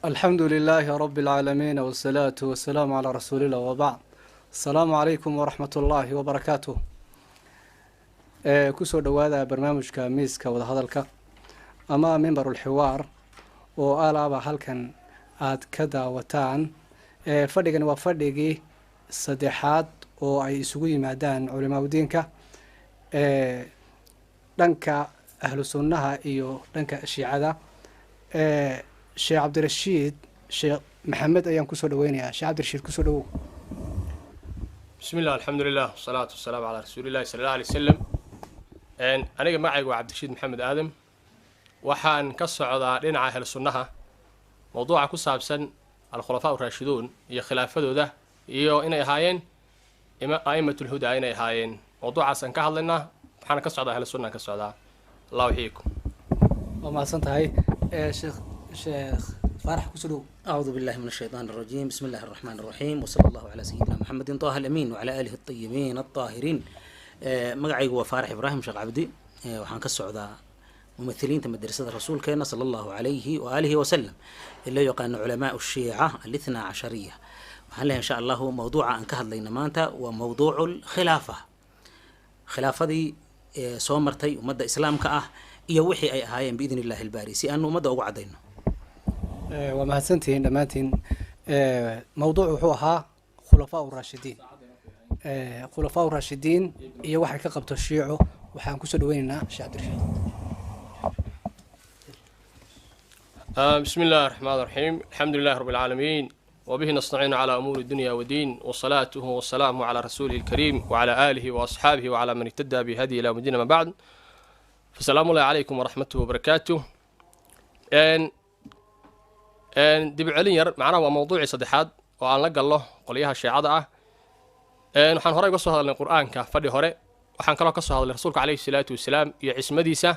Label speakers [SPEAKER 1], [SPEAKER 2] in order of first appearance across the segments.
[SPEAKER 1] الحمد لله رب العالمين والصلاة والسلام على رسول الله وبعد. السلام عليكم ورحمة الله وبركاته. Kusoo dhowaada barnaamijka miiska wadahadalka ama mimbarulxiwaar oo alaaba halkan aad ka daawataan. Fadhigani waa fadhigii saddexaad oo ay isugu yimaadaan culimaaudiinka dhanka ahlu sunnaha iyo dhanka shiicada. Sheekh Cabdirashiid Sheekh Maxamed ayaan kusoo dhaweynayaa. Sheekh Cabdirashiid, kusoo dhawow.
[SPEAKER 2] Bismi illah, alxamdu lilah, wasalaatu wasalaamu calaa rasuuli illahi sala alla alay wasalam. Aniga magacaygu waa Cabdirashiid Maxamed Aadam. Waxaan ka socdaa dhinaca ahlu sunnaha. Mowduuca ku saabsan alkhulafaa uraashiduun iyo khilaafadooda iyo inay ahaayeen a'imat lhudaa inay ahaayeen, mowduucaasaan ka hadlaynaa. Waxaana ka socdaa ahlu sunnaan ka socdaa. Allah yaxiikum.
[SPEAKER 1] Waa mahadsan tahay. Sheekh Faarax, kusoo dhowow.
[SPEAKER 3] أعوذ بالله من الشيطان الرجيم، بسم الله الرحمن الرحيم، وصلى الله على سيدنا محمد طه الأمين وعلى آله الطيبين الطاهرين. Magacaygu waa Faarax Ibraahim Sheekh Cabdi. Waxaan ka socdaa mumithiliinta madrasada rasuulkeena sala allahu calayhi waaalihi wasalam ee loo yaqaano culamaa shiica alithna cashariya. Waxaan leeyahay, insha allahu, mawduuca aan ka hadlayna maanta waa mawduucu lkhilaafa, khilaafadii soo martay ummadda islaamka ah iyo wixii ay ahaayeen, biidni illahi albaari, si aanu ummadda ugu caddayno.
[SPEAKER 1] Waa mahadsantihiin dhammaantiin. Mawduuc wuxuu ahaa khulafaa raashidiin, khulafaa raashidiin iyo waxay ka qabto shiico. Waxaan kusoo dhaweynaynaa Sheekh Cabdirashiid.
[SPEAKER 2] بسم الله الرحمن الرحيم، الحمد لله رب العالمين، وبه نستعين على أمور الدنيا والدين، وصلاته والسلام على رسوله الكريم وعلى آله وأصحابه وعلى من اهتدى بهدي إلى مدينة ما بعد، فسلام الله عليكم ورحمته وبركاته. إن dib u celin yar, macnaha waa mawduucii saddexaad oo aan la gallo qolyaha shiicada ah. Waxaan horey uga soo hadalnay Qur-aanka fadhi hore. Waxaan kaloo ka soo hadlay rasuulka calayhi salaatu wasalaam iyo cismadiisa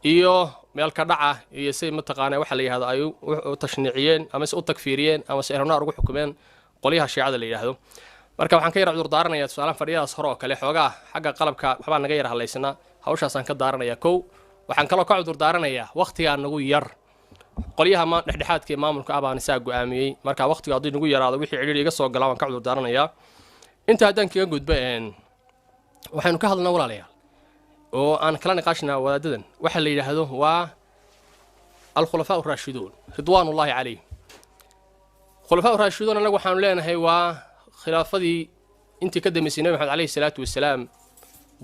[SPEAKER 2] iyo meel ka dhaca iyo say mataqaanaa waxa la yihahdo ay u tashniiciyeen ama se u takfiiriyeen ama se ehlunaar ugu xukumeen qolyaha shiicada la yidhaahdo. Marka waxaan ka yar cudur daaranayaa tusaalahan fadhiyadaas hore oo kale xoogaa xagga qalabka waxbaa naga yar hadlaysanaa, hawshaasaan ka daaranayaa kow. Waxaan kaloo ka cudur daaranayaa waqtigaa nagu yar. Qolyaha ma dhexdhexaadka ee maamulka ah baan isaa go-aamiyey. Marka waqtigu haddii nagu yaraado, wixii cidhiidhi iga soo galaa waan ka cudur daaranayaa. Inta haddaan kaga gudbo, waxaynu ka hadalnaa, walaalayaal, oo aan kala niqaashnaa wadaadadan waxa la yidhaahdo waa alkhulafaa raashiduun ridwaanullahi calayhim. Khulafaa raashiduun annagu waxaanu leenahay waa khilaafadii intii ka dambeysay Nebi Maxamed calayhi salaatu wasalaam,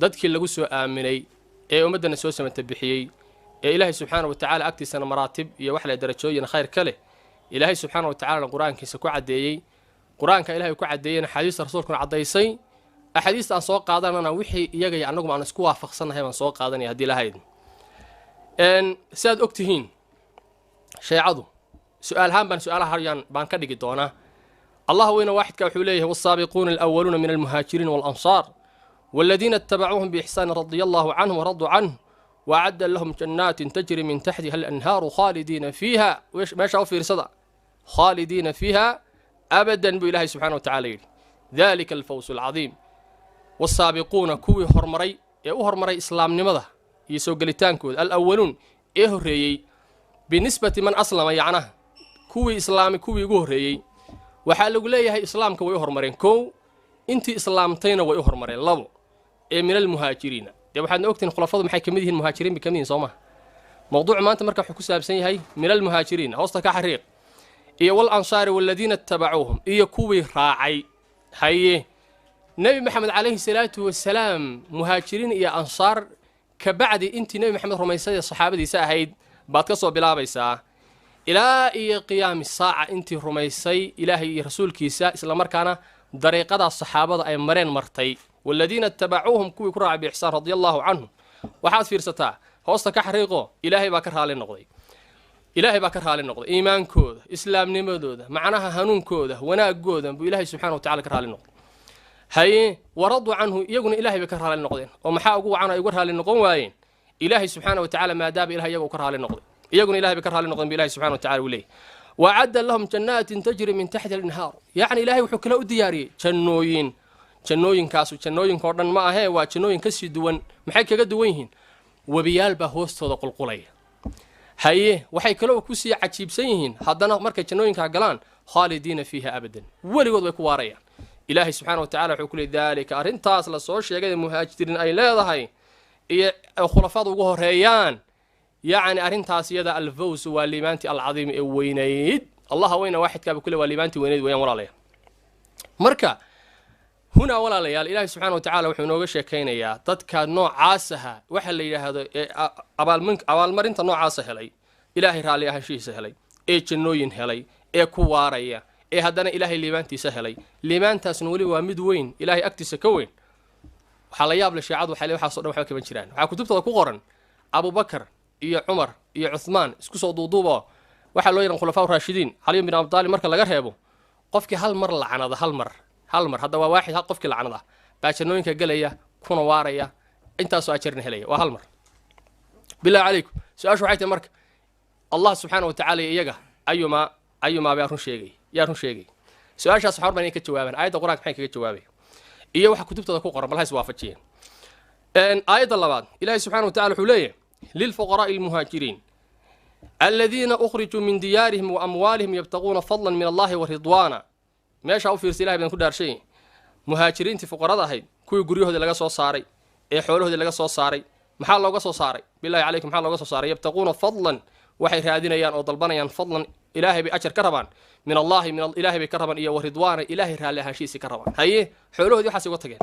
[SPEAKER 2] dadkii lagu soo aaminay ee ummaddana soo samata bixiyey, ee Ilaahay subxaana wa tacaala agtiisana maraatib iyo wax le darajooyin khayr ka leh. Ilaahay subxaana wa tacalana qur-aankiisa ku caddeeyey, qur-aanka Ilahay ku caddeeyeyna axaadiista rasuulkuna caddaysay. Axaadiista aan soo qaadanana wixii iyaga iyo annaguma aan isku waafaqsannahay baan soo qaadanaya haddii lahayd. Si aad og tihiin sheecadu su-aalahaan baan su-aalaha haryaan baan ka dhigi doonaa. Allah weyna waaxidka wuxuu leeyahay: والsaabiquuna alأwaluuna min almuhaajiriin والأnsaar والذين اتبعوهم بإحسان رضي الله عنهم ورضوا عنه وأعد لهم جنات تجري من تحتها الأنهار خالدين فيها. Meesha u fiirsada: خالدين فيها أبدا buu Ilaahay subxaana wa tacala yidhi. ذلك الفوز العظيم. والsaabiquuna, kuwii hormaray ee u hormaray islaamnimada iyo soo gelitaankooda, alawaluun ee horreeyey, binisbati man aslama, yacnaha kuwii islaamay, kuwii ugu horreeyey. Waxaa lagu leeyahay islaamka way u hormareen kow, intii islaamtayna way u hormareen labo, ee min almuhaajiriina. Dee waxaadna ogtihiin khulafadu maxay kamid yihiin? Muhaajiriin bay kamid yihin, soo maha? Mowduucu maanta marka wuxuu ku saabsan yahay min almuhaajiriina, hoosta ka xariiq, iyo walansaari waladiina itabacuuhum, iyo kuwii raacay. Haye, Nebi Maxamed calayhi salaatu wasalaam muhaajiriin iyo ansaar kabacdi intii Nebi Maxamed rumaysay ee saxaabadiisa ahayd baad ka soo bilaabaysaa ilaa iyo qiyaami saaca, intii rumaysay Ilaahay iyo rasuulkiisa, islamarkaana dariiqadaas saxaabada ay mareen martay. والذين اتبعوهم, kuwii ku raacay, بإحسان رضي الله عنهم. Waxaad fiirsataa, hoosta ka xariiqo: Ilaahay baa ka raali noqday, Ilaahay baa ka raali noqday iimaankooda, islaamnimadooda, macnaha hanuunkooda, wanaagooda buu Ilaahay subxana wa tacala ka raali noqday. Haye, ورضوا عنه, iyaguna Ilahay bay ka raali noqdeen. Oo maxaa ugu wacan ay uga raali noqon waayeen? Ilaahay subxaana wa tacala maadaama Ilahay iyaga uu ka raali noqday, iyaguna Ilahay bay ka raali noqdeen bu Ilahay subxana wa tacala uu leeyahy. وأعد لهم جنات تجري من تحتها الأنهار. Yacni Ilahay wuxuu kale u diyaariyey jannooyin. Jannooyinkaasu jannooyinka o dhan ma ahee, waa jannooyin kasii duwan. Maxay kaga duwan yihiin? Webiyaal baa hoostooda qulqulaya. Haye, waxay kaloo kusii cajiibsan yihiin haddana markay jannooyinkaa galaan, khaalidiina fiiha abadan, weligood way ku waarayaan. Ilaahay subxaana wa tacala wuxuu ku leey daalika, arrintaas la soo sheegay ee muhaajiriin ay leedahay iyo khulafaadu ugu horeeyaan, yacni arrintaas iyada alfaws waa liibaantii alcadiim ee weynayd. Allaha weyna waaxidkaaba kule waa liibaantii weynayd weeyaan, walaalayaal. Marka hunaa, walaalayaal, ilaahay subxaana wa tacala wuxuu inooga sheekaynayaa dadka noocaas aha, waxa la yidhaahdo ee abaalmarinta noocaasa helay, ilaahay raalli ahaanshihiisa helay, ee jannooyin helay, ee ku waaraya, ee haddana ilaahay liibaantiisa helay. Liibaantaasna weli waa mid weyn, ilaahay agtiisa ka weyn. Waxaa la yaab leh, shiicadu waxay le waxaaso dhan waxba kaban jiraan. Waxaa kutubtooda ku qoran Abubakar iyo Cumar iyo Cuthmaan isku soo duuduubo, waxaa loo yaqaan khulafaa raashidiin, Caliy bin Abi Taalib marka laga reebo, qofkii hal mar lacnada, hal mar, hal mar, hadda waa waaxid, hal qofkii lacnada baa jannooyinka gelaya kuna waaraya, intaasoo ajarna helaya, waa hal mar. Billahi calaykum, su-aashu waxay tahay marka, Allah subxaana wa tacaala iyaga ayumaa baa run sheegay? Yaa run sheegay? Su-aashaas waxaan rabaa inay ka jawaabaan. Aayadda Qur-aanka maxay kaga jawaabaya iyo waxa kutubtooda ku qoran, bal ha is waafajiyeen. Aayadda labaad, Ilahi subxana wa tacala wuxuu leeyahay: lilfuqaraa'i almuhaajiriin aladiina ukhrijuu min diyaarihim wa amwaalihim yabtaquuna fadlan min Allahi wa ridwaana. Meeshaa u fiirsa, Ilahay baan ku dhaarshay. Muhaajiriintii fuqarada ahayd, kuwii guryahoodii laga soo saaray ee xoolahoodii laga soo saaray, maxaa looga soo saaray? Billahi calaykum, maxaa looga soo saaray? Yabtaquuna fadlan, waxay raadinayaan oo dalbanayaan fadlan, Ilaahay bay ajar ka rabaan, min Allahi, min Ilaahay bay ka rabaan, iyo wa ridwaana, Ilaahay raalli ahaanshihiisii ka rabaan. Haye, xoolahoodii waxaas uga tageen.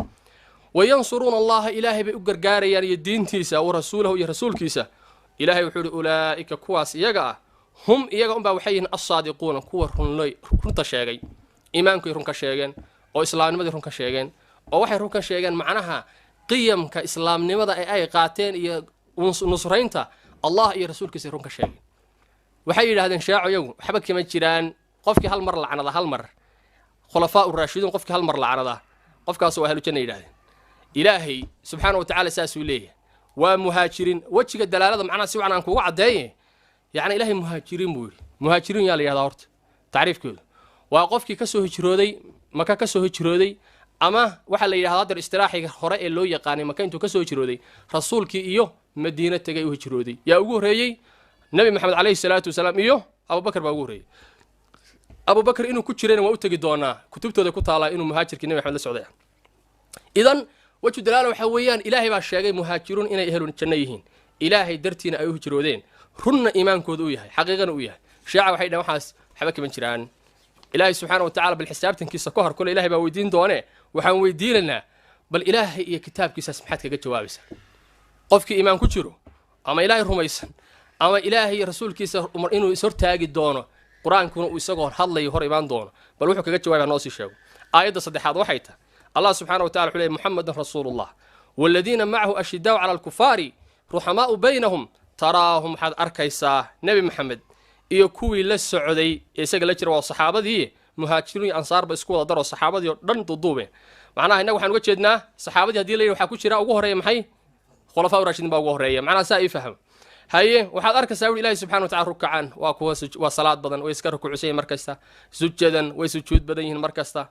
[SPEAKER 2] Wayansuruuna Allaha, Ilaahay bay u gargaarayaan iyo diintiisa, wa rasuulahu, iyo rasuulkiisa. Ilaahay wuxuu ihi: ulaa'ika, kuwaas iyaga ah, hum, iyaga unbaa waxay yihiin assaadiquuna, kuwa runlay, runta sheegay. Iimaankay run ka sheegeen oo islaamnimadii run ka sheegeen, oo waxay run ka sheegeen macnaha qiyamka islaamnimada ee ay qaateen iyo nusraynta Allah iyo rasuulkiisa run ka sheegeen. Waxay yidhahdeen shaaco iyagu waxba kama jiraan qofkii hal mar lacnada, hal mar, khulafaa uraashiduun qofkii hal mar lacnada, qofkaas waa ahlu janna yidhahdeen. Ilaahay subxaana wa tacaala saasuu leeyahay, waa muhaajiriin. Wejiga dalaalada macnaha si wacan aan kugu caddeeye, yacni Ilaahay muhaajiriin buu yidhi. Muhaajiriin yaa la yidhahdaa horta? Tacriifkoodu waa qofkii ka soo hijrooday Maka, ka soo hijrooday, ama waxaa la yidhahdaa hadeer istilaaxiga hore ee loo yaqaanay, Maka intuu ka soo hijrooday rasuulkii iyo Madiine tegay u hijrooday. Yaa ugu horreeyey? Nebi Maxamed calayhi salaatu wasalaam iyo Abubakar baa ugu horreeyey. Abubakar inuu ku jirayna waa u tegi doonaa, kutubtooda ku taalaa inuu muhaajirkii Nebi Maxamed la socday. Idan wejhu dalaala waxaa weeyaan, Ilaahay baa sheegay muhaajiruun inay ehlun janno yihiin, Ilaahay dartiina ay u hijroodeen, runna iimaankooda u yahay, xaqiiqana u yahay. Shiica waxay dhaheen waxaas waxba kaman jiraan. Ilaahay subxaana wa tacala bal xisaabtankiisa ka hor kole Ilahay baa weydiin doonee, waxaan weydiinaynaa bal Ilaahay iyo kitaabkiisaas maxaad kaga jawaabaysaa? Qofkii iimaan ku jiro ama Ilaahay rumaysan ama Ilaahay iyo rasuulkiisa inuu ishortaagi doono, qur-aankuna uu isagoo hadlayo hor imaan doono, bal wuxuu kaga jawaabaya noo sii sheego. Aayadda saddexaad waxay tahay, Allah subxaana wa tacala wuxuu leeyay: muxamedun rasuulullah waaladiina macahu ashidaau cala alkufaari ruxamaau baynahum taraahum, waxaad arkaysaa Nebi Maxamed iyo kuwii la socday ee isaga la jira, waa saxaabadii, muhaajiriin iyo ansaarba isku wada daro, saxaabadii oo dhan duduube. Macnaha innaga waxaan uga jeednaa saxaabadii haddii la yidhi waxaa ku jira ugu horreeya maxay? Khulafaa raashidiin baa ugu horreeya. Macnaha saa ii faham. Haye, waxaad arkaysaa wuri Ilaahi subxana wa tacala rukacan, waa kuwa waa salaad badan, way iska rukuucsan yihin mar kasta, sujadan, way sujuud badan yihiin mar kasta.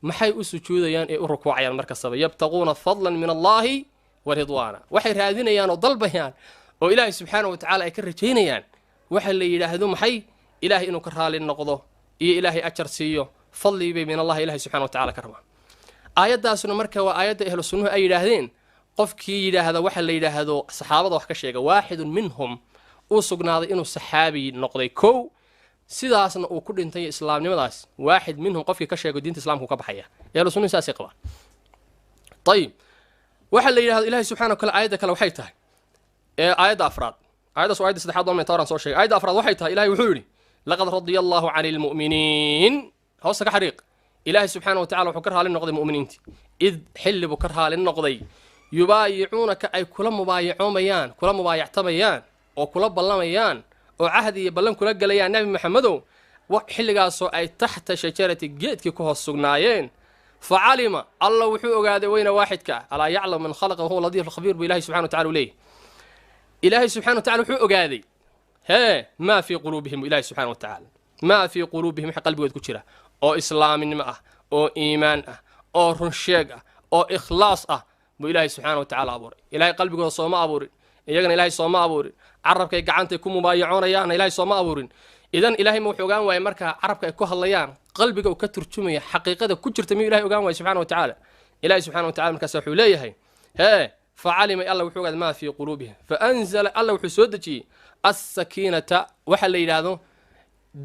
[SPEAKER 2] Maxay u sujuudayaan ee u rukuucayaan mar kastaba? Yabtaquuna fadlan min Allahi wa ridwaana, waxay raadinayaan oo dalbayaan oo Ilaahay subxaana wa tacaala ay ka rajaynayaan waxa la yidhaahdo maxay? Ilaahay inuu ka raali noqdo iyo Ilaahay ajar siiyo, fadli bay min Allahi, Ilahay subxana wa tacala ka rabaan. Aayaddaasuna marka waa aayadda ahlu sunnuhu ay yidhaahdeen qofkii yidhaahda waxa la yidhaahdo saxaabada wax ka sheega, waaxidun minhum uu sugnaaday inuu saxaabi noqday kow, sidaasna uu ku dhintay islaamnimadaas, waaxid minhum qofkii ka sheego diinta islaamku ka baxaya. Ahlu sunnuhu saasay qabaan. Ayib, waxa la yidhahdo Ilahay subxana wa kale, aayadda kale waxay tahay ee aayadda afraad, aayaddaas waa aayadda saddexaad oo mentooran soo sheegay. Aayadda afraad waxay tahay, Ilahay wuxuu yidhi: laqad radiya Allahu cani lmu'miniin. Hoosta ka xariiq. Ilaahay subxaana wa tacala wuxuu ka raali noqday mu'miniintii. Id xilli buu ka raali noqday? Yubaayicuunaka, ay kula mubaayacoomayaan, kula mubaayactamayaan oo kula ballamayaan oo cahdi iyo ballan kula gelayaan, Nebi Maxamedow, xilligaasoo ay taxta shajarati, geedkii ku hoos sugnaayeen. Facalima, Alla wuxuu ogaaday weyna waaxidka ah, alaa yaclam man khalaqa wahuwa latiif alkhabiir buu Ilahay subxana wa tacala u leeyahy. Ilaahay subxana wa tacala wuxuu ogaaday hee maa fii quluubihim. Ilahi subxana wa tacaala maa fii quluubihim, waxa qalbigood ku jira oo islaaminimo ah oo iimaan ah oo run sheeg ah oo ikhlaas ah buu Ilaahay subxaana wa tacaala abuuray. Ilahay qalbigooda sooma abuurin, iyagana Ilahay sooma abuurin. Carabkay gacantay ku mubaayacoonayaan, Ilahay sooma abuurin? Idan Ilahay ma wuxuu ogaan waayey markaa carabka ay ku hadlayaan qalbiga uu ka turjumaya xaqiiqada ku jirta? Miyuu Ilahay ogaan waayey subxana wa tacaala? Ilahay subxana wa tacala markaas wuxuu leeyahay hee: facalima, Alla wuxuu ogaaday maa fii quluubihim, faanzala, Alla wuxuu soo dejiyey assakiinata, waxa la yidhaahdo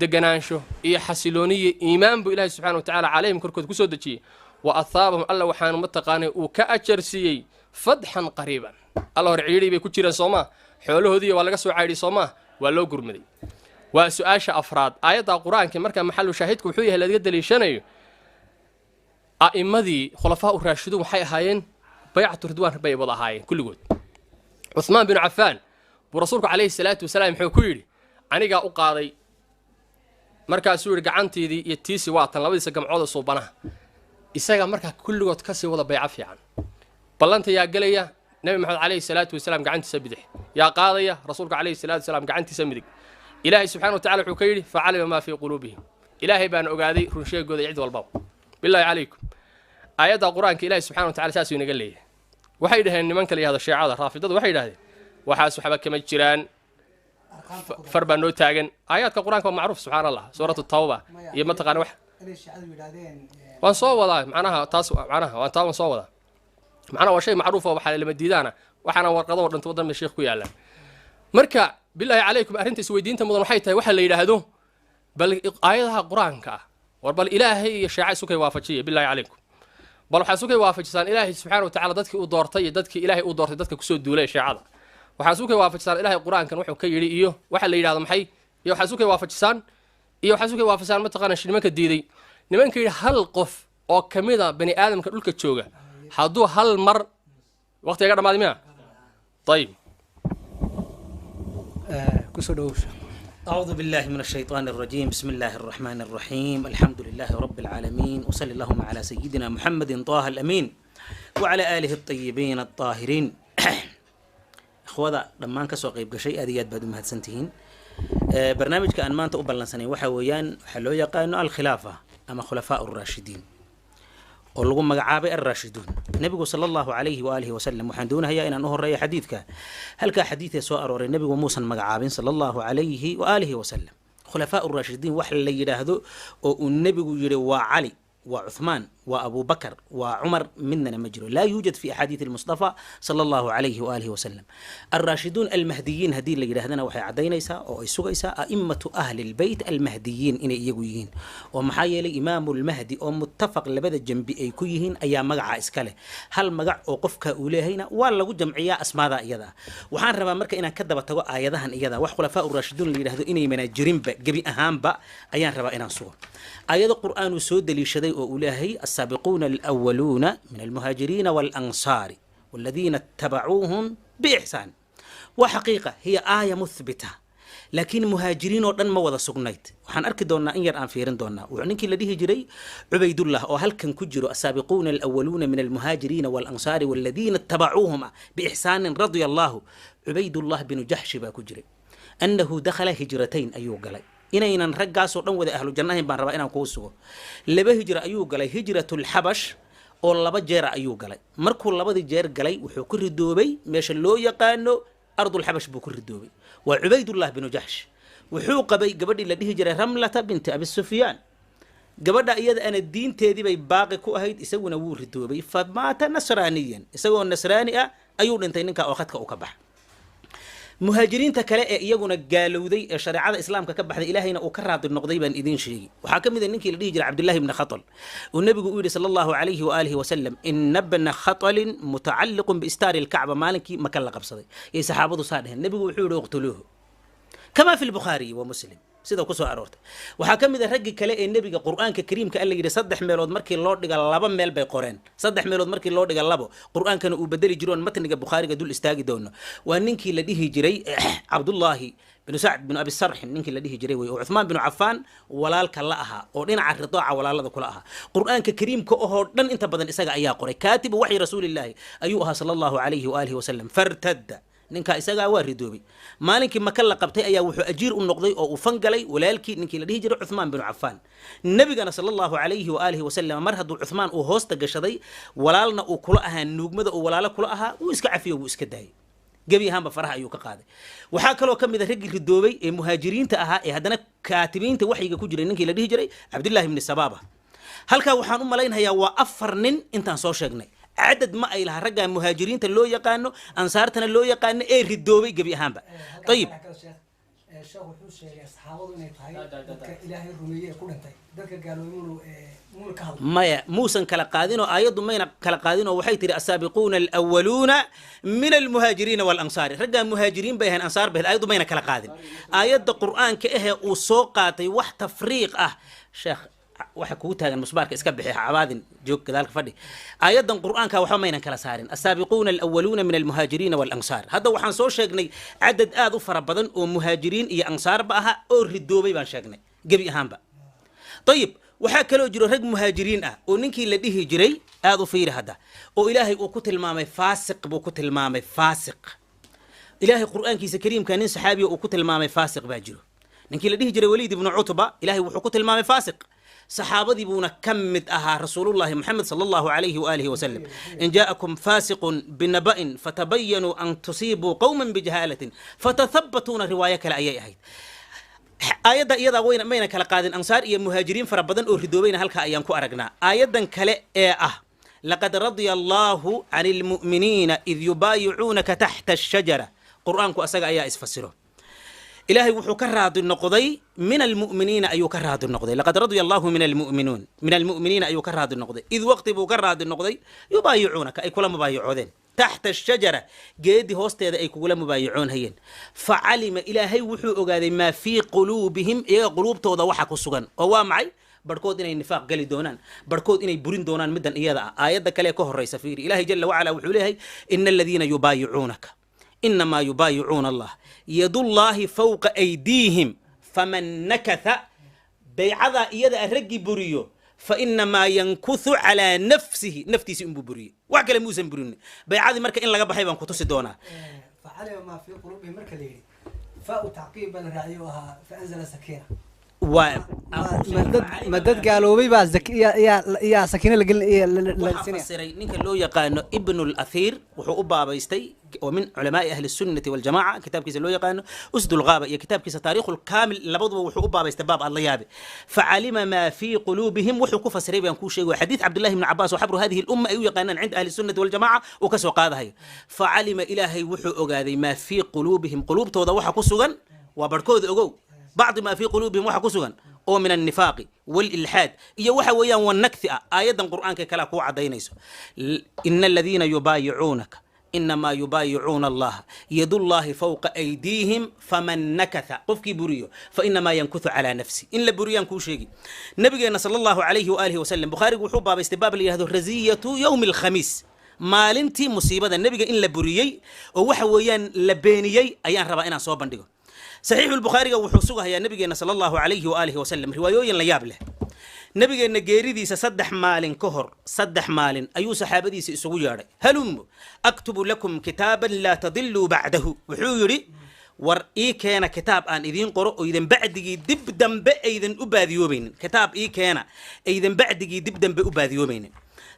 [SPEAKER 2] deganaansho iyo xasilooniyo iimaan buu Ilahay subxana wa tacala calayhim korkooda kusoo dejiyey. Wa athaabahum, Alla waxaanu mataqaanay uu ka ajarsiiyey fatxan qariiban. Alla hore ciidhay bay ku jireen soomaa? Xoolahoodiiya waa laga soo caydhiy soomaa? Waa loo gurmaday. Waa su-aasha afraad. Aayadda Qur-aanka marka maxalu shaahidku wuxuu yahay lagaga daliishanayo, a'immadii khulafaa u raashiduun waxay ahaayeen baycatu ridwaan bay wada ahaayeen kulligood. Cuhmaan binu Cafaan buu rasuulku calayhi salaatu wasalaam muxuu ku yidhi? Anigaa u qaaday. Markaasuu yidhi: gacanteydii iyo tiisi waa tan, labadiisa gamcooda suubanaha. Isaga markaa kulligood kasii wada bayco fiican. Ballanta yaa gelaya? Nebi Maxamed calayhi salaatu wasalaam gacantiisa bidix. Yaa qaadaya? Rasuulka calayhi salaatu wasalaam gacantiisa midig. Ilaahay subxana wa tacala wuxuu ka yidhi: facalima maa fii quluubihim, Ilaahay baana ogaaday runsheegooda cid walbaba. Bilaahi calaykum, aayadda Qur-aanka Ilahi subxana wa tacala saasuu inaga leeyahay. Waxay dhaheen nimanka la yihahdo Shiicada Raafidadu, waxay yidhahdeen waxaas waxba kama jiraan, far baa noo taagan. Aayaadka Qur-aanka waa macruuf, subxaan Allah, suuratu Tawba iyo mataqaana wax waan soo wadaa. Macnaha taas, macnaha waan taa waan soo wadaa. Macnaha waa shay macruuf oo waxaa lama diidaana, waxaana warqado oo dhanta waddan bay sheekh ku yaallaan. Marka bilaahi calaykum, arrinta isweydiinta mudan waxay tahay waxa la yidhaahdo bal aayadaha Qur-aanka ah, war bal Ilaahay iyo Sheeca isukay waafajiya. Bilaahi calaykum, bal waxaa isukay waafajisaan Ilaahay subxaana wa tacala dadkii uu doortay iyo dadkii Ilaahay uu doortay dadka kusoo duulay Sheecada. Waxaa isukay waafajisaan Ilaahay Qur-aankan wuxuu ka yidhi iyo waxa la yidhahdo maxay, iyo waxaa isukay waafajisaan, iyo waxaa isukay waafajisaan mataqaana nimanka diiday, nimanka yidhi hal qof oo ka mid a bani aadamka dhulka jooga hadduu hal mar waqtiga ga dhamaaday miya. Ayib.
[SPEAKER 1] Kusoo dhawowsha.
[SPEAKER 3] أعوذ بالله من الشيطان الرجيم، بسم الله الرحمن الرحيم، الحمد لله رب العالمين، وصلى اللهم على سيدنا محمد طه الأمين وعلى آله الطيبين الطاهرين. إخوة dhammaan kasoo qayb gashay, aad iyo aad baad u mahadsantihiin. Barnaamijka aan maanta u ballansanay waxa weeyaan waxaa loo yaqaano alkhilaafa ama khulafaa الraashidiin oo lagu magacaabay alraashiduun, nebigu sala Allahu calayhi waaalihi wasalam. Waxaan doonahayaa inaan u horeeyo xadiidka. Halkaa xadiidee soo arooray, nebigu muusan magacaabin sala Allahu calayhi waaalihi wasalam khulafaa uraashidiin wax la yidhaahdo oo uu nebigu yidhi waa Cali, waa Cuthmaan, waa Abubakar, waa Cumar, midnana ma jiro. Laa yuujad fi axaadiidi almustafa sala Allahu calayhi waaalihi wasalam. Alraashiduun almahdiyiin haddii la yidhahdana, waxay caddaynaysaa oo ay sugaysaa a'immatu ahli lbeyt almahdiyiin inay iyagu yihiin, oo maxaa yeelay imaamu lmahdi oo muttafaq labada jambi ay ku yihiin ayaa magaca iska leh. Hal magac oo qofka uu leehayna waa lagu jamciyaa asmaada iyada ah. Waxaan rabaa marka inaan ka daba tago aayadahan iyada. Wax khulafaa uraashiduun la yidhahdo inaymana jirinba gebi ahaanba ayaan rabaa inaan sugo. Aayado Qur'aan uu soo daliishaday oo uu leeyahay: السابقون الأولون من المهاجرين والأنصار والذين اتبعوهم بإحسان. وحقيقة هي آية مثبتة، laakiin muhaajiriin oo dhan ma wada sugnayd. Waxaan arki doonaa in yar aan fiirin doonaa. Wuxuu ninkii la dhihi jiray Cubaydullah oo halkan ku jiro السابقون الأولون من المهاجرين والأنصار والذين اتبعوهم بإحسان رضي الله, Cubaydullah binu Jaxshi baa ku jiray, أنه دخل هجرتين ayuu galay. Inaynan raggaasoo dhan wada ahlu jannahayn baan rabaa inaan kuu sugo. Laba hijra ayuu galay, هجرة الحبش oo laba jeera ayuu galay. Markuu labadii jeer galay, wuxuu ku ridoobay meesha loo yaqaano ardulxabash buu ku ridoobay. Waa Cubaydullah binu Jaxsh. Wuxuu qabay gabadhii la dhihi jiray Ramlata binti Abi Sufyaan. Gabadha iyada ana diinteedii bay baaqi ku ahayd, isaguna wuu ridoobay. فمات نصرانيا, isagoo nasraani ah ayuu dhintay ninka oo khadka uu ka baxa. Muhaajiriinta kale ee iyaguna gaalowday ee shareecada Islaamka ka baxday, Ilaahayna uu ka raadi noqday baan idiin sheegi. Waxaa ka mid a ninkii la dhihi jiray Cabdillahi bni Khatal, uu nebigu u yidhi sala Allahu calayhi waaalihi wasalam: إن ابن خطل متعلق بأستار الكعبة. Maalinkii Maka la qabsaday yay saxaabadu saa dheheen. Nebigu wuxuu yidhi: اقتلوه, كما في البخاري ومسلم sida kusoo aroortay. Waxaa ka mid a raggii kale ee nebiga Qur-aanka kariimka alla yidhi saddex meelood markii loo dhiga laba meel bay qoreen, saddex meelood markii loo dhiga labo Qur-aankana uu bedeli jiroon matniga Bukhaariga dul istaagi doono. Waa ninkii la dhihi jiray Cabdullaahi binu Sacd binu Abi Sarxin, ninkii la dhihi jiray wey, oo Cuthmaan binu Cafaan walaalka la ahaa oo dhinaca ridaaca walaalada kula ahaa. Qur-aanka kariimka ohoo dhan inta badan isaga ayaa qoray. كاتب وحي رسول الله ayuu ahaa sala Allahu calayhi waalihi wasalam. فارتد, ninkaa isagaa waa ridoobay. Maalinkii Maka la qabtay ayaa wuxuu ajiir u noqday oo uu fangalay walaalkii, ninkii la dhihi jiray Cuthmaan binu Cafaan. Nebigana sala Allahu calayhi waalihi wasalam, mar hadduu Cuthmaan uu hoosta gashaday, walaalna uu kula ahaa, nuugmada uu walaalo kula ahaa, wuu iska cafiyo, wuu iska daayay. Gebi ahaanba faraha ayuu ka qaaday. Waxaa kaloo ka mid a raggii ridoobay ee muhaajiriinta ahaa ee haddana kaatibiinta waxyiga ku jiray, ninkii la dhihi jiray Cabdullaahi ibni Sabaaba. Halkaa waxaan u malaynhayaa waa 4 nin intaan soo sheegnay. Cadad ma ay laha raggaa muhaajiriinta loo yaqaano, ansaartana loo yaqaano ee ridoobay gebi ahaanba. Ayib,
[SPEAKER 1] sheekh wuxuu sheegay saxaabadu inay tahay dadka Ilaahay rumeeyey ee ku dhintay, dadka gaaloobay muuna ka hadlay.
[SPEAKER 3] Maya, muusan kala qaadinoo, aayaddu mayna kala qaadinoo. Waxay tihi asaabiquuna alwaluuna min almuhaajiriina walansaari. Raggaa muhaajiriin bay ahayn, ansaar bay ahayd, aayaddu mayna kala qaadin. Aayadda Qur'aanka ahee uu soo qaatay wax tafriiq ah, sheekh, waxa kugu taagan musbaarka iska bixi, ha cabaadin, joog gadaalka fadhi. Aayaddan Qur'aanka waxba maynan kala saarin asaabiquuna alwaluuna min almuhaajiriina walansaar. Hadda waxaan soo sheegnay cadad aad u fara badan oo muhaajiriin iyo ansaarba aha oo ridoobay baan sheegnay gebi ahaanba. Ayib, waxaa kaloo jiro rag muhaajiriin ah oo ninkii la dhihi jiray, aad u fiiri hadda, oo Ilaahay uu ku tilmaamay faasiq buu ku tilmaamay faasiq. Ilaahay Qur'aankiisa kariimka nin saxaabiya uu ku tilmaamay faasiq baa jiro, ninkii la dhihi jiray Waliid ibnu Cutba. Ilaahay wuxuu ku tilmaamay faasiq, saxaabadii buuna ka mid ahaa Rasuulullahi Moxamed sala Allahu calayhi waaalihi wasalam. In jaa'akum faasiqun binaba'in fatabayanuu an tusiibuu qowman bijahaalatin fatathabatuuna, riwaayo kale ayay ahayd. Aayadda iyadaa wayna mayna kala qaadin ansaar iyo muhaajiriin fara badan oo ridoobayna halkaa ayaan ku aragnaa. Aayaddan kale ee ah laqad radya Allahu can almu'miniina id yubaayicuunaka taxta ashajara, Qur'aanku asaga ayaa isfasiro. Ilaahay wuxuu ka raadi noqday min almu'miniina ayuu ka raadi noqday. Laqad radya Allahu min almu'minuun, min almu'miniina ayuu ka raadi noqday, id waqti buu ka raadi noqday yubaayicuunaka, ay kula mubaayicoodeen, taxta ashajara, geedi hoosteeda ay kugula mubaayicoonhayeen. Facalima, Ilaahay wuxuu ogaaday, maa fii quluubihim, iyaga quluubtooda waxa ku sugan, oo waa maxay? Barhkood inay nifaaq geli doonaan, barhkood inay burin doonaan middan iyada ah. Aayadda kale ka horeysa fiiri. Ilaahay jala wacala wuxuu leeyahay ina aladiina yubaayicuunaka inamaa yubaayicuuna Allah yadullaahi fawqa aydiihim faman nakatha, baycadaa iyada a raggii buriyo, fainamaa yankuthu calaa nafsihi, naftiisi inbuu buriyey, wax kale muusan burinin. Baycadii marka in laga baxay baan kutusi doonaa.
[SPEAKER 1] Facalima maa fii quluubihim marka la yidhi, fa u tacqiib baa la raaciyay oo ahaa faanzala sakiina.
[SPEAKER 3] Waa
[SPEAKER 1] ma dad gaaloobay baa yaa sakiina la gelin la
[SPEAKER 3] waxaa
[SPEAKER 1] siinaya?
[SPEAKER 3] Fasiray ninka loo yaqaano Ibnu Lathiir, wuxuu u baabaystay, oo min culamaai ahli sunnati waljamaca, kitaabkiisa loo yaqaano Usd lghaaba iyo kitaabkiisa Taariikhu lkaamil, labaduba wuxuu u baabaystay baab aad la yaabe. Facalima maa fii quluubihim wuxuu ku fasiray baan kuu sheegay, xadiid Cabdillahi ibni Cabaas oo xabru hadihi lumma ay u yaqaanaan cinda ahli sunnati waljamaca uu ka soo qaadahayo. Facalima, Ilaahay wuxuu ogaaday, maa fii quluubihim, quluubtooda waxa ku sugan, waa barhkooda ogow, bacdi maa fii quluubihim waxa ku sugan oo min annifaaqi walilxaad iyo waxa weeyaan wanakthi ah. Aayaddan Qur'aanka kalea kuu cadaynayso ina aladiina yubaayicuunaka inamaa yubaayicuuna Allaha yadullaahi fawqa aydiihim faman nakatha, qofkii buriyo, fainamaa yankuthu calaa nafsi. In la buriyaan kuu sheegi. Nabigeena sala Allahu calayhi waaalihi wasalam, Bukhaarigu wuxuu baabaystay baab la yihahdo rasiyatu yowmi alkhamiis, maalintii musiibada nebiga in la buriyey oo waxa weeyaan la beeniyey ayaan rabaa inaan soo bandhigo. Saxiixulbukhaariga wuxuu sugahayaa nabigeena sala Allahu calayhi waaalihi wasalam riwaayooyin la yaab leh. Nabigeenna geeridiisa 3 maalin ka hor, 3 maalin ayuu saxaabadiisa isugu yeedhay. Halumu aktubu lakum kitaaban laa tadiluu bacdahu, wuxuu yidhi war ii keena kitaab aan idiin qoro oo idan bacdigii dib dambe aydan u baadiyoobaynin, kitaab ii keena aydan bacdigii dib dambe u baadiyoobaynin.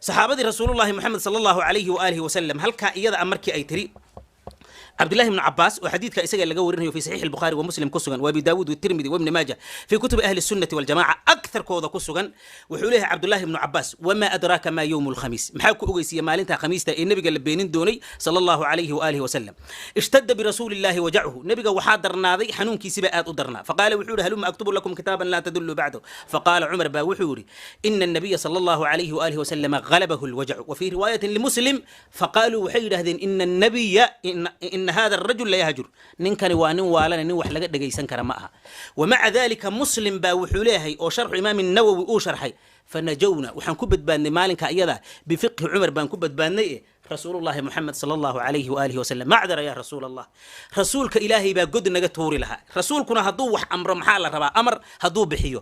[SPEAKER 3] Saxaabadii Rasuulullahi Moxamed sala Allahu calayhi waaalihi wasalam halkaa iyada a markii ay tiri Cabdillahi ibnu Cabaas, oo xadiidka isaga laga warinayo fi saxiix Albukhaari wa Muslim ku sugan, wa Abi Daawuud watirmidi wa Ibni Maaja, fi kutubi ahli sunnati waljamaca aktharkooda ku sugan, wuxuu leeyahay Cabdullahi ibnu Cabaas: wamaa adraaka maa yowmu alkhamiis? Maxaa ku ogeysiiya maalinta khamiista ee nebiga la beenin doonay sala Allahu calayhi waaalihi wasalam? Ishtadda birasuuli illahi wajachu, nebiga waxaa darnaaday xanuunkiisiba aad u darnaa. Faqaala, wuxuu yihi: haluma aktubu lakum kitaaban laa tadullu bacdahu. Faqaala Cumar baa wuxuu yihi: ina annabiya sala Allahu calayhi waaalihi wasalama galabahu alwajacu. Wa fii riwaayatin limuslim faqaaluu, waxay yidhahdeen: ina annabiya ina hada arajul layahjur, ninkani waa nin waalana, nin wax laga dhegaysan kara ma aha. Wamaca dalika Muslim baa wuxuu leeyahay, oo sharxu Imaam Nawowi uu sharxay: fanajowna, waxaan ku badbaadnay maalinka iyada bifiqhi Cumar baan ku badbaadnay. E Rasuulullahi Moxamed sala Allahu calayhi waaalihi wasalam: macdara yaa Rasuul Allah, rasuulka Ilaahay baa god naga tuuri lahaa. Rasuulkuna hadduu wax amro, maxaa la rabaa? Amar hadduu bixiyo,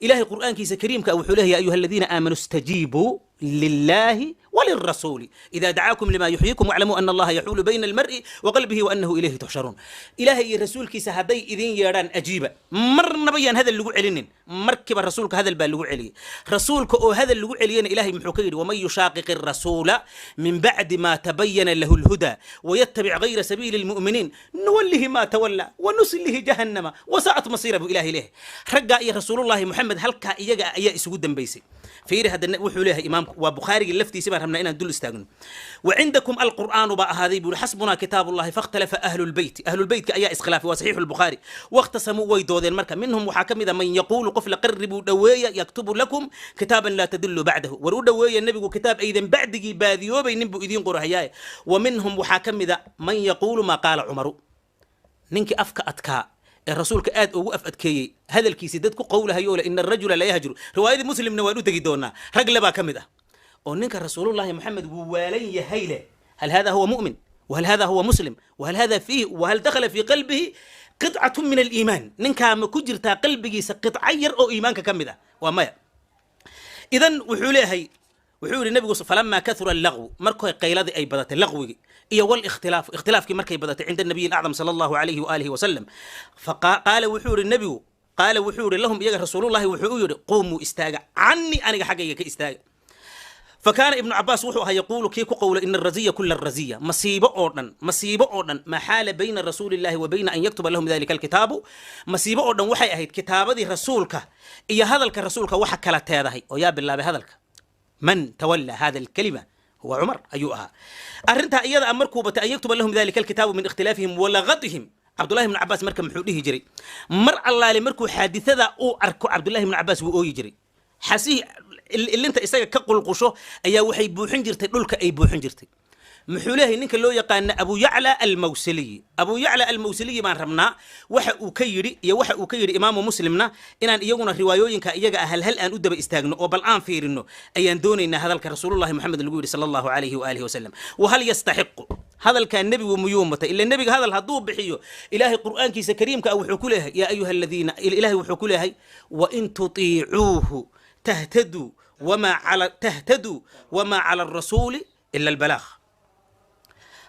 [SPEAKER 3] Ilahay qur'aankiisa kariimka wuxuu leeyahay: ya ayuha aladiina aamanuu istajiibuu lillahi وللرسول إذا دعاكم لما يحييكم واعلموا أن الله يحول بين المرء وقلبه وأنه إليه تحشرون. إلهي رسولك هدي إذين يران أجيبة مرنا بيان هذا اللي علنين. Markiiba rasuulka hadal baa lagu celiyey. Rasuulka oo hadal lagu celiyena, Ilahay muxuu ka yidhi? "Waman yushaqiqi arasuula min bacdi ma tabayana lahu lhuda wayatabic gayra sabiili lmu'miniin nuwallihi ma tawalla wanuslihi jahannama wasaa'at masiira," buu Ilahay leeyahay. Raggaa iyo Rasuulullahi Moxamed halkaa iyaga ayaa isugu dambaysay. Fiiri hadda, wuxuu leeyahay imaamku, waa Bukhaarigii laftiisi baan rabnaa inaan dul istaagno. "Wacindakum alqur'aanu" baa ahaaday buu yidhi. "Xasbunaa kitaabullahi. Fakhtalafa ahlulbeyti," ahlulbeytka ayaa iskhilaafay. Waa Saxiixu Lbukhaari. "Wakhtasamuu," way doodeen. Marka minhum waxaa ka mid a "man yaquulu," qof la "qarribuu," dhoweeya, "yaktubu lakum kitaaban laa tadillu bacdahu." War u dhoweeya, nebigu kitaab aydan bacdigii baadiyoobaynin buu idiin qorahayaaye. Wa minhum waxaa ka mid a "man yaquulu maa qaala Cumaru," ninkii afka adkaa ee rasuulka aad ugu af adkeeyey hadalkiisii dad ku qowlahayo le "ina arajula la yahjuru." Riwaayadii Muslimna waan u tegi doonaa. Rag le baa ka mid ah oo ninka Rasuulullahi Moxamed wuu waalan yahay leh. Hal hada huwa mu'min? Wahal hada huwa muslim? Wahal hada fiihi, wahal dakhala fii qalbihi qidcatu min aliimaan? Ninkaa ma ku jirtaa qalbigiisa qidca yar oo iimaanka ka mid ah? Waa maya. Idan wuxuu leeyahay, wuxuu yidhi nabigu: "Falamaa kathura allagwu," markay qayladii ay badatay, laqwigii iyo walikhtilaafu, ikhtilaafkii markay badatay, "cinda nabiy alacdam sala Allahu alayhi waalihi wasalam," faqaala, wuxuu yidhi nebigu, "qaala," wuxuu yidhi, "lahum," iyaga Rasuulullahi wuxuu u yidhi, "quumuu," istaaga, "cannii," aniga xaggayga ka istaaga. "Fakaana Ibnu Cabaas," wuxuu ahaa, "yaquulu," kii ku qowla, "ina araziya kula raziya," masiibo oo dhan, masiibo oo dhan, "maa xaala bayna rasuuli Illahi wa bayna an yaktuba lahum dalika alkitaabu," masiibo oo dhan waxay ahayd kitaabadii rasuulka iyo hadalka rasuulka waxa kala teedahay. Oo yaa bilaabay hadalka? Man tawalla hada alkalima huwa Cumar ayuu ahaa. Arrintaa iyada a markuu batay "an yaktuba lahum dalika alkitaabu min ikhtilaafihim walaqadihim." Cabdullahi ibnu Cabaas marka muxuu dhihi jiray? Mar allaale markuu xaadithada uu arko, Cabdullahi ibnu Cabaas wuu ooyi jiray. Xasihii ilinta isaga ka qulqusho ayaa waxay buuxin jirtay dhulka ay buuxin jirtay. Muxuu leeyahay ninka loo yaqaana Abu Yacla Almawsiliyi? Abu Yacla Almawsiliyi baan rabnaa waxa uu ka yidhi iyo waxa uu ka yidhi Imaamu Muslimna, inaan iyaguna riwaayooyinka iyaga ah halhal aan u daba istaagno oo bal aan fiirino ayaan doonaynaa. Hadalka Rasuulullahi Moxamed lagu yidhi sala Allahu calayhi waalihi wasalam, wahal yastaxiqu, hadalkaa nebigu muyuu matay? Ila nebiga hadal hadduu bixiyo, Ilaahay Qur'aankiisa kariimka ah wuxuu ku leeyahay, "yaa ayuha aladiina," Ilaahay wuxuu ku leeyahay, "wain tutiicuuhu tahtaduu wamaa cala tahtaduu wamaa cala arasuuli ila albalaagh."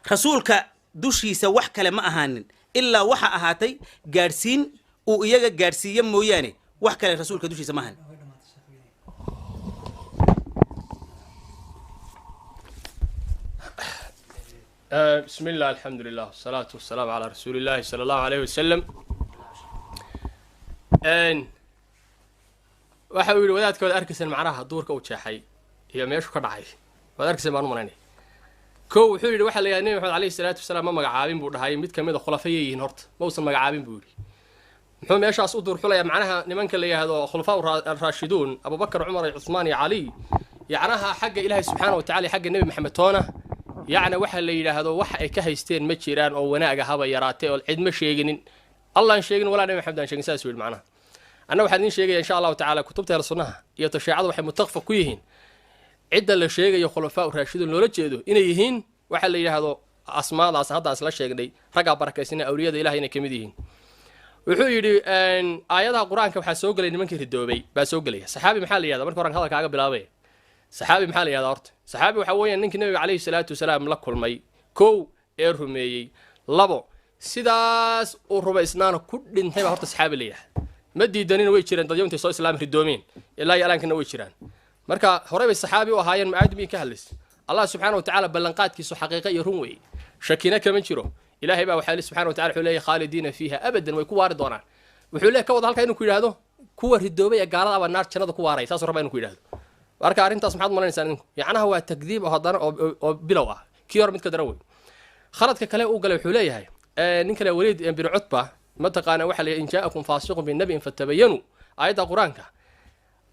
[SPEAKER 3] Rasuulka dushiisa wax kale ma ahaanin ilaa waxa ahaatay gaadhsiin uu iyaga gaadhsiiye mooyaane, wax kale rasuulka dushiisa ma ahaanin.
[SPEAKER 2] بسم الله، الحمد لله، والصلاة والسلام على رسول الله صلى الله عليه وسلم. Waxa uu yidhi wadaadka, waad arkayseen macnaha duurka uu jeexay iyo meeshu ka dhacay, waad arkayseen baan u malaynaya. Kow, wuxuu yidhi waxaa la yidhaha Nebi Maxamed calayhi salaatu wasalaam ma magacaabin buu dhahay mid kamid a khulafayay yihiin. Horta ma uusan magacaabin buu yidhi. Muxuu meeshaas u duurxulayaa? Macnaha nimanka la yidhaahdo khulafaa raashiduun, Abubakar, Cumar iyo Cuthmaan iyo Cali, yacnaha xagga Ilaahay subxaana wa tacala, xagga Nebi Maxamed toona, yacni waxa la yidhaahdo wax ay ka haysteen ma jiraan oo wanaaga haba yaraatee, oo cid ma sheeginin, Allaan sheegin walaa Nebi Maxamed aan sheegin. Saas yidhi. Macnaha anna waxaan idiin sheegaya insha Allahu tacala, kutubta ahlu sunnaha iyo tasheecadu waxay mutaqfa ku yihiin cidda la sheegayo khulafaa raashiduun loola jeedo inay yihiin waxa la yidhaahdo asmaadaas haddaan isla sheegnay, raggaa barakaysana, awliyada Ilahay inay ka mid yihiin. Wuxuu yidhi aayadaha Qur-aanka waxaa soo gelay nimankii ridoobay baa soo gelaya. Saxaabi maxaa la yihahda? Marka horan hadalkaaga bilaabay, saxaabi maxaa la yihahda? Horta saxaabi waxaa weeyaan ninkii nabiga calayhi salaatu wasalaam la kulmay, kow, ee rumeeyey, labo, sidaas uu rumaysnaana ku dhintay baa horta saxaabi la yidhahda. Ma diidanina, way jireen dadyo intay soo islaam ridoomeen, ilaa iyo alaankana way jiraan. Marka horey bay saxaabi u ahaayeen. Macaadi miin ka hadlaysa? Allah subxaana wa tacaala ballanqaadkiisu xaqiiqa iyo run weeye, shakina kama jiro. Ilaahay baa waxaa subxana wa tacala wuxuu leeyahy "khaalidiina fiiha abadan," way ku waari doonaan. Wuxuu leeyahy ka wada halkaa inuu ku yidhaahdo kuwa ridoobay ee gaalada baa naar jannada ku waaraya, saasuu rabaa inuu ku yidhahdo. Marka arrintaas maxaad malaynaysaa idinku? Yacnaha waa takdiib oo haddana oo bilow ah, kii hore mid ka daran wey. Khaladka kale uu galay, wuxuu leeyahay nin kale Waliid bin Cutba mataqaana, waxaa la yidhi "in jaa'akum faasiqun binabin fatabayanu," aayadda Qur-aanka.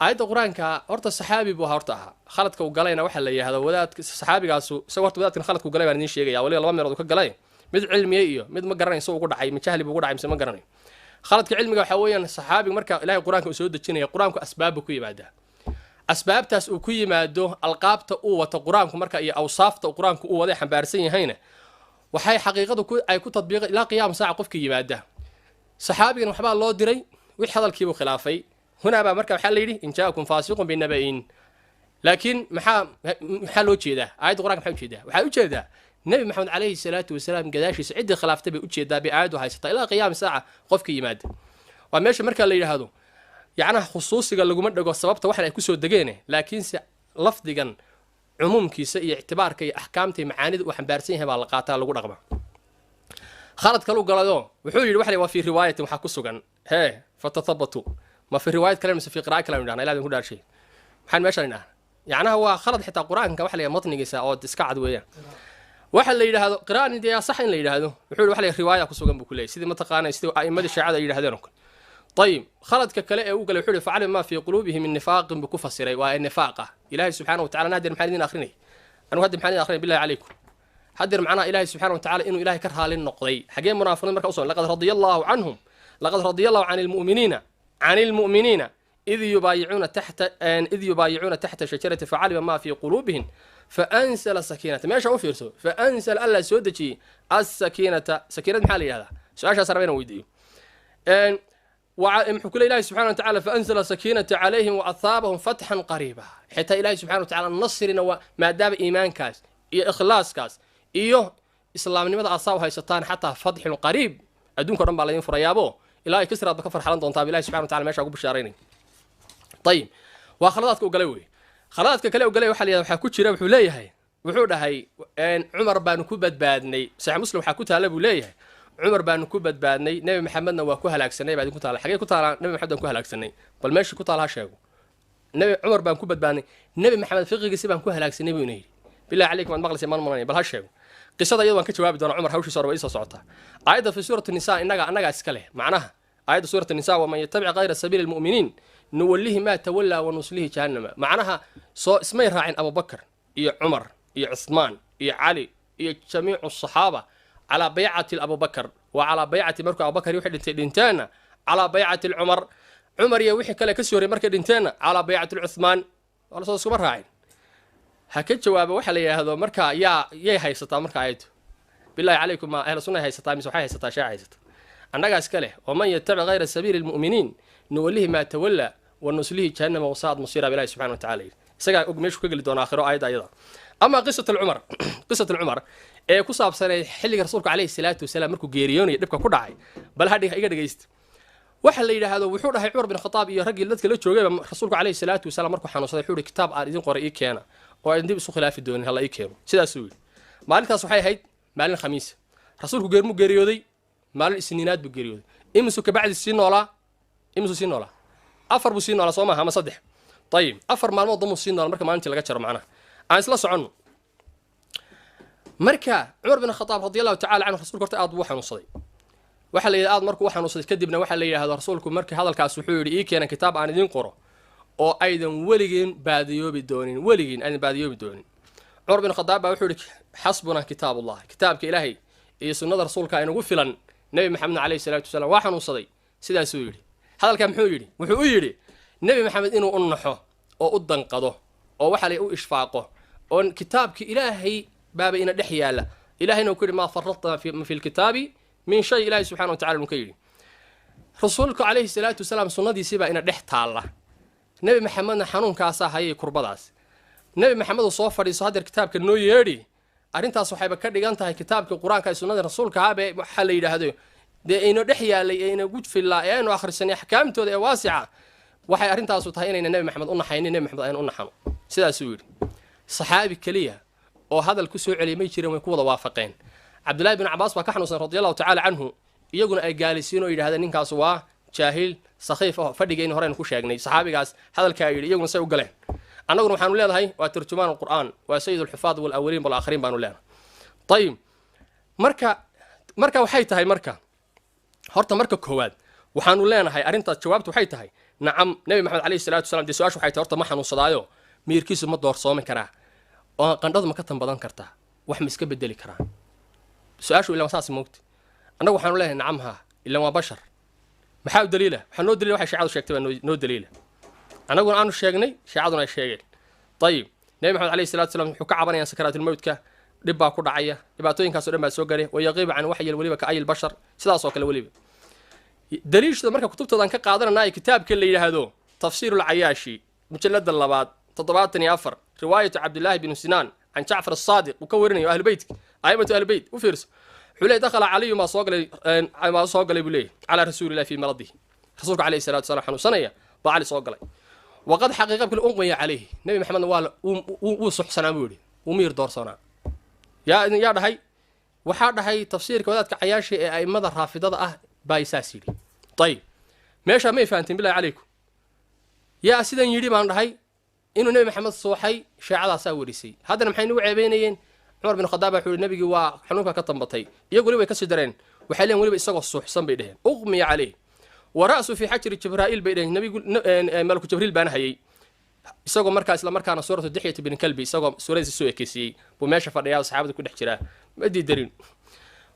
[SPEAKER 2] Aayadda Qur-aanka horta saxaabi buu horta ahaa. Khaladka uu galayna waxaa la yidhahda wadaadka saxaabigaasu isaga horta wadaadkan khaladku galay baan idiin sheegaya. Waliba laba meelood uu ka galay, mid cilmiye iyo mid ma garanayo soo ugu dhacay, ma jahli buu ugu dhacay mise ma garanayo. Khaladka cilmiga waxaa weeyaan saxaabiga marka Ilaahay Qur-aanka uu soo dejinaya, Qur-aanku asbaabbu ku yimaadaa. Asbaabtaas uu ku yimaado, alqaabta uu wato Qur-aanku marka iyo awsaafta uu Qur-aanku uu waday xambaarsan yahayna, waxay xaqiiqadu ku ay ku tadbiiqa ilaa qiyaam saaca qofka yimaada. Saxaabigan waxbaa loo diray, wix hadalkiibuu khilaafay. Hunaabaa marka waxaa la yidhi "in jaa'akum faasiqun binaba'in." Laakiin maxaa loo jeedaa aayadda Qur-anka? Maxaa ujeedaa? Waxaa ujeedaa Nebi Maxamed calayhi salaatu wasalaam gadaashiisa ciddii khilaaftay bay ujeedaa, bay aayaddu haysataa ilaa qiyaam saaca qofka yimaada. Waa meesha marka la yidhaahdo Yacnaha khusuusiga laguma dhego sababta waxan ay kusoo degeene, laakiinse lafdigan cumuumkiisa iyo ictibaarka iyo axkaamta iyo macaanida uu xambaarsan yahay baa la qaataa, lagu dhaqma. Khalad kalu galado wuxuu yidhi waxa la waa fii riwaayatin, waxaa ku sugan hee fatathabatu. Ma fi riwaayad kale mise fi qira'a kale aynu idhahna? Ilaah idin ku dhaarshay, maxaan meeshaan idhahna? Yacnaha waa khalad xitaa Qur-aanka waxa la yidhaha matnigiisa oo iska cad weeyaan. Waxa la yidhaahdo qira'an dee sax in la yidhaahdo. Wuxuu yidhi waxa la yidhaha riwaaya ku sugan buu ku leeyahy, sidii mataqaanay sidii a'immadii shiicada ay yidhahdeen oo kale. Ayib, khaladka kale ee uu galay wuxuu yidhi facalima maa fii quluubihim min nifaaqin buu ku fasiray. Waa nifaaqa Ilaahay subxaana wa tacala. Hadeer maxaan idin akhrinay anigu? Hadda maxaan idin akhrinay, billahi calaykum? Hadeer macnaha Ilaahay subxaana wa tacala inuu Ilaahay ka raali noqday, xagee munaafiqiin marka usoo? Laqad radiya Allahu canhum, laqad radiya Allahu can ilmu'miniina, can ilmu'miniina id yubaayicuuna taxta shajarati facalima ma fii quluubihim faanzala sakiinata. Meesha u fiirso, faanzala, Allah soo dejiyey asakiinata. Sakiinad maxaa la yidhahdaa? Su-aashaas raba inaan weydiiyo. Muxuu ku le Ilahi subxana wa tacala? Faanzala sakiinata calayhim waathaabahum fatxan qariiba. Xitaa Ilahi subxana wa tacala nasrina waa maadaama iimaankaas iyo ikhlaaskaas iyo islaamnimada aad saa u haysataan, xataa fatxun qariib adduunka o dhan baa laydin furayaabo, ilaa ay Kisraadba ka farxalan doontaa ilahi subxana wa tacala meesha ugu bishaaraynay. Ayib, waa khaladaadka u galay wey. Khaladaadka kale u galay waxa la yidhahda waxaa ku jira, wuxuu leeyahay, wuxuu dhahay Cumar baanu ku badbaadnay. Saxiix Muslim waxaa ku taala buu leeyahay Cumar baanu ku badbaadnay, Nebi Maxamedna waa ku halaagsanay baa idinku taala. Xagee ku taala Nebi Maxamed baan ku halaagsanay? Bal meeshii ku taala ha sheego. Nebi Cumar baan ku badbaadnay, Nebi Maxamed fiqigiisi baan ku halaagsanay buu ina yidhi. Billahi calaykum, waad maqlaysay maan malanaya. Bal ha sheego qisada iyada, waan ka jawaabi doonaa. Cumar hawshiisa hore waa isoo socotaa. Aayadda fi suurati Nisa innaga annagaa iska leh. Macnaha aayadda suurati Nisa, waman yatabic kayra sabiili lmu'miniin nuwallihi maa tawallaa wa nuslihi jahannama. Macnaha soo ismay raacin Abubakar iyo Cumar iyo Cuthmaan iyo Cali iyo jamiicu asaxaaba calaa baycati Abubakar wa calaa baycati, markuu Abubakar wixii dhintay dhinteenna calaa baycati Cumar, Cumar iyo wixii kale kasii horrey markay dhinteenna calaa baycati Cuthmaan, waa lasoo iskuma raacin? Ha ka jawaaba. Waxa la yidhaahdo marka yaa yay haysataa marka aayaddu, billahi calaykum? Ma ahlu sunnay haysataa mise waxay haysataa sheeca haysataa? Annagaa iska leh. Waman yatabic hayra sabiili lmu'miniin nuwallihi maa tawallaa wa nuslihi jahannama wasaa'at masiira, bilahi subxana wa tacala yidhi. Isagaa og meeshuu ka geli doona aakhiro aayadda ayada. Ama qisat alcumar ee ku saabsanay xilliga rasuulka calayhi salaatu wasalaam markuu geeriyoonaya dhibka ku dhacay, bal hadhi iga dhegaysta. Waxa la yidhaahdo wuxuu dhahay Cumar bin Khataab iyo raggii dadka la joogayba, rasuulku calayhi salaatu wasalaam markuu xanuunsaday wuxuu yihi kitaab aan idin qoray ii keena oo aan dib isu khilaafi doonin, hala ii keeno. Sidaasuu yidhi. Maalintaas waxay ahayd maalin Khamiisa. Rasuulku geermuu geeriyooday? Maalin Isniinaad buu geeriyooday. Imisuu kabacdi sii noolaa? Imisuu sii noolaa? Afar buu sii noolaa, soo maaha? Ama saddex? Ayib, 4 maalmood damuu sii noolaa marka maalintii laga jaro. Macnaha aan isla soconno. Marka Cumar bin Khataab radi Allahu tacala canhu, rasuulku horta aad buu u xanuunsaday. Waxaa la yidhi aad markuu u xanuunsaday kadibna waxaa la yidhahdo rasuulku markii hadalkaas wuxuu yidhi ii keena kitaab aan idiin qoro oo aydan weligiin baadiyoobi doonin, weligiin aydan baadiyoobi doonin. Cumar bin Khadaab baa wuxuu yidhi xasbuna kitaabullah, kitaabka Ilaahay iyo sunnada rasuulka inagu filan. Nebi Maxamedna calayhi salaatu wasalaam waa xanuunsaday, sidaasuu yidhi. Hadalkaa muxuu yidhi? Wuxuu u yidhi Nebi Maxamed inuu u naxo oo u danqado oo waxa la u ishfaaqo oo kitaabki Ilaahay baaba ina dhex yaalla. Ilahayna uu ku yidhi maa faradna fi lkitaabi min shay. Ilahay subxana wa tacala uu ka yidhi rasuulku calayhi salaatu wasalaam sunnadiisii baa ina dhex taalla, Nebi Maxamedna xanuunkaasaa hayay, kurbadaas Nebi Maxamed uu soo fadhiiso haddeer kitaabka noo yeedhi. Arrintaas waxayba ka dhigan tahay kitaabkii Qur-aanka ee sunnada rasuulka habe waxaa la yidhaahdo dee ino dhex yaallay ee inagu fillaa ee aynu akhrisanay axkaamtooda ee waasica. Waxay arrintaasu tahay inayna Nebi Maxamed u naxaynin, Nebi Maxamed aynu u naxano. Sidaasuu yidhi. Saxaabi keliya oo hadal ku soo celiyay may jireen, way ku wada waafaqeen. Cabdullahi bin Cabaas baa ka xanuunsan radi Allahu tacala canhu, iyaguna ay gaalisiin oo yidhahdeen ninkaas waa jaahil sakhiif ah. Fadhigayni horeynu ku sheegnay saxaabigaas hadalkaa yidhi, iyaguna say u galeen. Annaguna waxaanu leedahay waa turjumaan alqur'aan, waa sayid alxufaad walawaliin walaakhiriin baanu leenahay. Ayib, marka waxay tahay marka horta marka koowaad waxaanu leenahay arrintaas jawaabtu waxay tahay nacam. Nebi Maxamed calayhi salatu wasalam dee su-aashu waxay tahay horta ma xanuunsadaayo, miirkiisu ma doorsoomi karaa oo qandhadu ma ka tan badan kartaa, wax ma iska bedeli karaa? Su-aashu ilan saas moogta. Annagu waxaanu leenahay nacam, haa, ilan waa bashar. Maxaa u daliila? Waxaa noo daliila waxay shiicadu sheegtay baa noo daliila, annaguna aanu sheegnay, shiicaduna ay sheegeen. Ayib, Nebi Maxamed alayhi salatu wasalam wuxuu ka cabanayaan sakaraatulmowtka, dhib baa ku dhacaya, dhibaatooyinkaas o dhan baa soo garay. Wayaqiibu can waxyil weliba ka ayil bashar, sidaas oo kale weliba daliishada marka kutubtoodan ka qaadanana ay kitaabka la yidhaahdo Tafsiir Ulcayaashi, mujalada labaad, 74, riwaayatu Cabdillaahi binu Sinaan can Jacfar Asaadiq uu ka warinayo ahlubeytka, aimatu ahlubeyt. U fiirso, wuxuu leey dakhala Caliyu maa soo galay buu leeyahy calaa rasuulillahi fii maradihi, rasuulka calayhi salatu wasalam xanuunsanaya. Baa Cali soo galay. Waqad xaqiiqa kale uqmiya calayhi, Nebi Maxamedna waa wuu suxsanaa buu yidhi, wuu miyir doorsoonaa. Yaa dhahay? Waxaa dhahay tafsiirka wadaadka Cayaasha ee a'immada Raafidada ah baa saas yidhi. Ayib, meeshaa may fahanteen? Billahi calaykum, yaa sidan yidhi baan dhahay inuu Nebi Maxamed suuxay? Sheecadaasaa werisay. Haddana maxay nagu ceebeynayeen? Cumar bin Khadaab baa wuxuu yihi nabigii waa xanuunka ka tambatay. Iyagu weli way kasii dareen, waxay leeyiin weliba isagoo suuxsan bay dheheen. Uqmiya calayh wa ra'su fi xajri Jibraa'iil bay dheheen, nabigu malaku Jibriil baana hayay isagoo markaa isla markaana suuratu Dixyati bin Kalbi isagoo suuradiisa soo ekeysiiyey buu meesha fadhiyaa, saxaabada ku dhex jiraa, ma diidarin.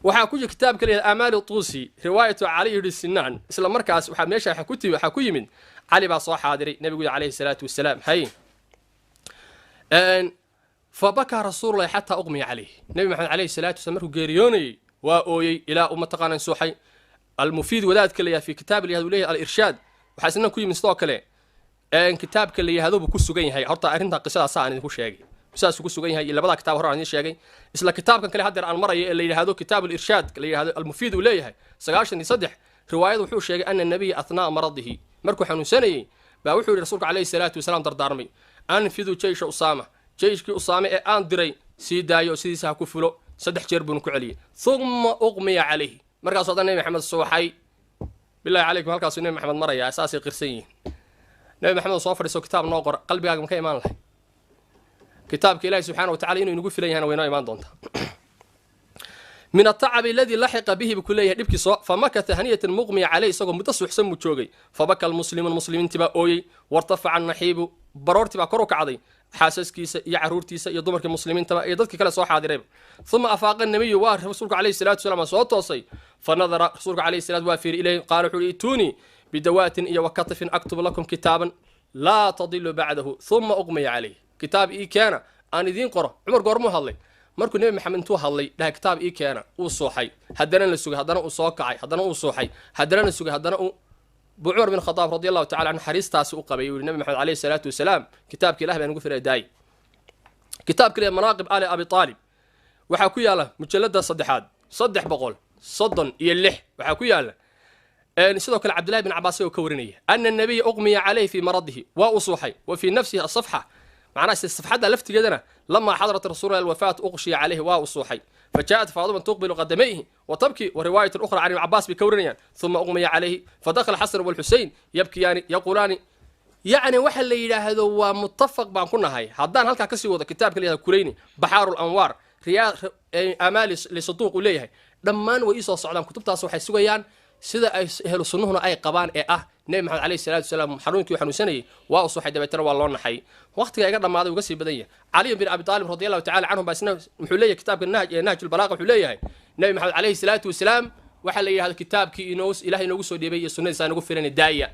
[SPEAKER 2] Waxaa ku jira kitaabka leeyahay Amaali Tuusi, riwaayatu Cali yidhi Sinaan. Isla markaas waxaa meesha waxaa ku yimid Cali baa soo xaadiray nabigu calayhi salaatu wasalaam. Hay, fa bakaa rasuululahi xataa uqmiya calayh. Nebi Maxamed calayhi salaatu wasalaam markuu geeriyoonayey waa ooyey ilaa uu mataqaanaa suuxay. Almufiid wadaadka leeyahay fi kitaab la yahdo leeyahay Alirshaad, waxaa isna ku yimid sidoo kale kitaabka la yihahdo buu ku sugan yahay. Horta arrintan qisadaasa aan idinku sheegay saasuu ku sugan yahay iyo labadaa kitaab hore aan idiin sheegay. Isla kitaabkan kale haddeer aan marayo ee la yidhaahdo Kitaab Alirshaad, la yidhahdo Almufiid, uu leeyahay 93 riwaayad, wuxuu sheegay ana nabiya athnaa maradihi, markuu xanuunsanayey baa wuxuu yidhi rasuulka calayhi salaatu wasalaam dardaarmay: anfiduu jeysha Usaama, jeyshkii Usaame ee aan diray sii daayo, sidiisa ha ku fulo. Saddex jeer buuna ku celiyey. Uma uqmiya calayhi, markaasuu haddana Nebi Maxamed suuxay. Billahi calaykum, halkaasuu Nebi Maxamed marayaa, saasay qirsan yihiin. Nebi Maxamed soo fadhiiso, kitaab noo qor, qalbigaaga ma ka imaan lahay? Kitaabka Ilahi subxaana wa tacala inuu inagu filan yahana waynoo imaan doontaa. Min atacabi aladii laxiqa bihi buu ku leeyahay dhibkii soo. Famakatha haniyatan muqmiya caleyh, isagoo muddo suuxsan buu joogay. Fabaka almuslimuun, muslimiintii baa ooyey. Wartafaca naxiibu, baroortii baa kor u kacday, xaasaskiisa iyo caruurtiisa iyo dumarkii muslimiintaba iyo dadkii kale soo xaadirayba. Uma afaaqa nabiyu, waa rasuulku calayhi salaatu wasalaam soo toosay. Fa nadara, rasuulka calayhi salaatu waa fiiri ilayhi. Qaala, wuxuu uhi: ituunii bidawaatin iyo wakatifin, aktub lakum kitaaban laa tadilu bacdahu. Uma uqmiya calayh. Kitaab ii keena aan idiin qoro. Cumar goormuu hadlay? Markuu Nebi Maxamed intuu hadlay dhahay kitaab ii keena, uu suuxay, haddana la sugay, haddana uu soo kacay, haddana uu suuxay, haddana la sugay, haddana uu buu Cumar bin Khadaab radi allahu tacala canhu xariistaasi u qabay, uu yihi: Nabi Maxamed calayhi salaatu wasalaam kitaabka Ilah baa nagu filaya, daayay. Kitaabka leeyahay Manaaqib Ali Abi Aalib waxaa ku yaala mujalada saddexaad 336. Waxaa ku yaala sidoo kale Cabdillahi bin Cabaas oo ka warinaya ana nabiya uqmiya calayhi fii maradihi, waa uu suuxay. Wa fii nafsihi asafxa, macnaha safxadda laftigeedana, lamaa xadarat rasuulahi alwafaat uqshiya calayhi, waa uu suuxay. Fajaءat Faaduma tuqbilu qadamayhi wa tabki. Wa riwaayat ukhra can Ibn Cabaas bay ka warinayaan: uma uqmiya calayhi fadakhala Xasan walxusein yabkiyaani yaquulaani. Yacni waxa la yidhaahdo waa muttafaq baan ku nahay. Haddaan halkaa kasii wado, kitaabka la yihahdo Kulayni, Baxaaru Lanwaar, riyaa Amaali lisaduuq uu leeyahay, dhammaan way iisoo socdaan kutubtaas. Waxay sugayaan sida ay ehlu sunnuhuna ay qabaan ee ah Nebi Maxamed calayhi salaatu wasalaam xanuunkii uu xanuunsanayay waa u suuxay, dabeetana waa loo naxay. Waqtiga iga dhammaaday, uga sii badan yahay. Cali bin Abi Aalib radi allahu tacala canhu baa isna wuxuu leeyahay kitaabka Nahj ee Nahjulbalaaqa, wuxuu leeyahay Nebi Maxamed calayhi salaatu wasalaam waxaa la yidhahdo kitaabkii inoo Ilahay inoogu soo dhiibay iyo sunnadiisa inagu filan, daaya.